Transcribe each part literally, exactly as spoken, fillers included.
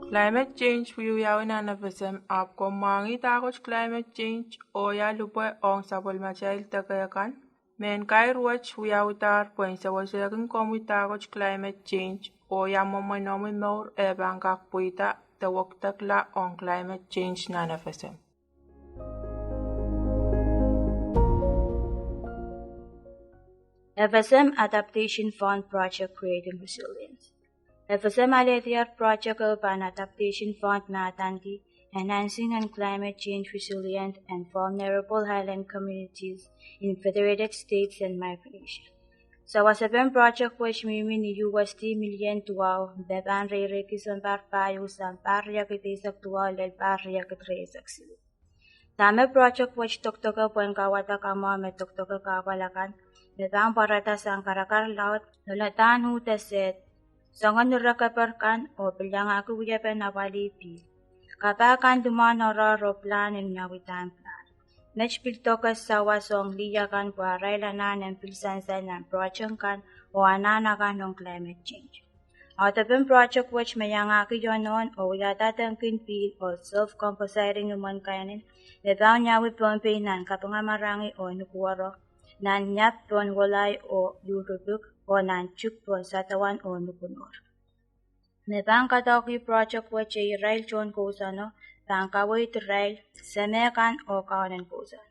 Climate change wiewiawi nan FSM ahpw komw mwahngih dahkot climate change oh ia lipwe ong sapwellimatail deke kan. Mehn kair wet wiawihdahr pwehn sewesehkin komwi dahkot climate change oh ia mwomwen omwi mour eh pahn kak pweida de wekidekla ong climate change nan FSM. FSM Adaptation Fund Project Creating Resilience. FSM alehdier project ehu pahn Adaptation Fund me adaneki Enhancing and Climate Change Resilient and Vulnerable Island Communities in Federated States and Micronesia. Sawasepen project wet mihmi ni USD milion duwau, me pahn reireiki sounpar pahieu sang pahr riekid eisek duwau lel pahr riekid rieisek siluh. Dahme project wet dokdoke pwehn kauwada kamwahu me dokdoke kahpwal akan me pahn pwarada sang karakar laud, loaladahn uhd esehd, soangen ire keper kan oh pil iangahki wiepen apwalih pihl. Kapah kan limwahn oaroahr oh pilahn en wiawidahn pilahn. Met pil doke sawas ong lih akan pwe arail anahn en pil sansal nan project kan oh anahn akan ong climate change. Audepen project wet me iangahki ionohn oh wiahda dengkin pihl oh self-compositing imwen kainen, me pahn wiawi Pohnpei nan kapinga mwarangi oh nukuoro, nan Niap pohn Wolai oh Luhrupik, oh nan Chuuk pohn Sadawan oh Nukunor. Me pahn kadoadoahki project wet iei irail tohn kousoano, pahn kaweid irail, semehkan oh kaun en kousoano.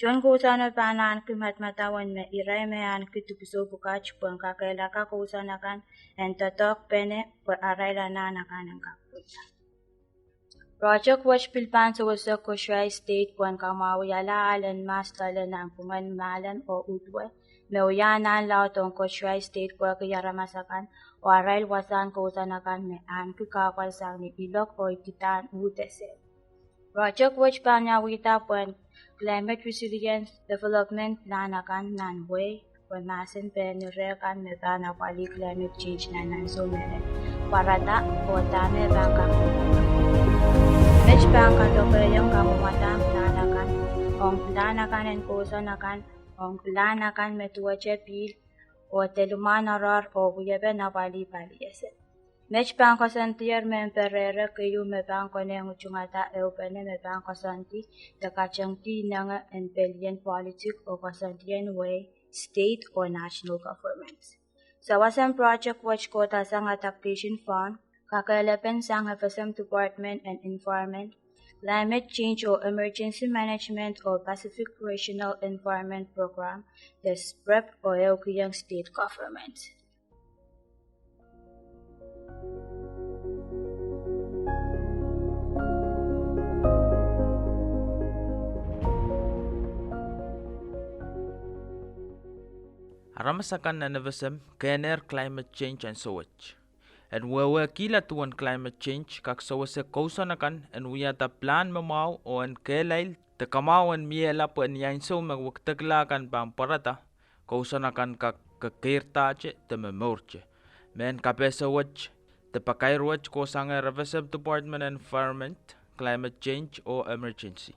Tohn kousoano pahn ahneki madamadau en me irail me ahneki dipwisou pwukat pwehn kakehlaka kousoan akan en doadoahkpene pwe arail anahn akan en kak pweida. Project wet pil pahn sewese Kosrae State pwehn kamwahwihala ahl en mahs loale nanpwungen Malem oh Udwe, me wia anahn laud ong Kosrae State pwehki aramas akan oh arail wasahn kousoan akan me ahneki kahpwal sang ni ilok oh ididahn uhd esehd. Project wet pahn wiawihda pwehn climate resilience development plan akan nan wehi pwe mahsen pehn ire kan me pahn apwalih climate change nan ansou me pwarada oh dahme pahn kak. Met pahn kadokehiong kamwomwadahn pilahn akan ong pilahn akan en kousoan akan, ong pilahn akan me duwehte pihl oh de limwahn oaroahr oh wiepen apwalih pali ese. Met pahn koasoandier mehn perehre keieu me pahn konehng utungada ehupene me pahn koasoandi de katengdi inenge en pelien politik oh koasoandien wehi, state oh national governments. Sawasen project wet kohdasang Adaptation Fund, kakehlapen sang FSM Department en Environment, Climate Change oh Emergency Management oh Pacific Regional Environment Program, de SPREP oh ehukihong state government. Aramas akan nan FSM kehnehr climate change ansou wet. En wehwehkihla duwen climate change kak sewese kousoan akan en wiahda pilahn me mwahu oh en kehlail de kamwahu en miehla pwe ni ansou me wekidekla kan pahn pwarada, kousoan akan kak kekeirda te de momourte. Mehn kapehse wet de pakair wet kohsangehr FSM Department en Environment, Climate Change oh Emergency.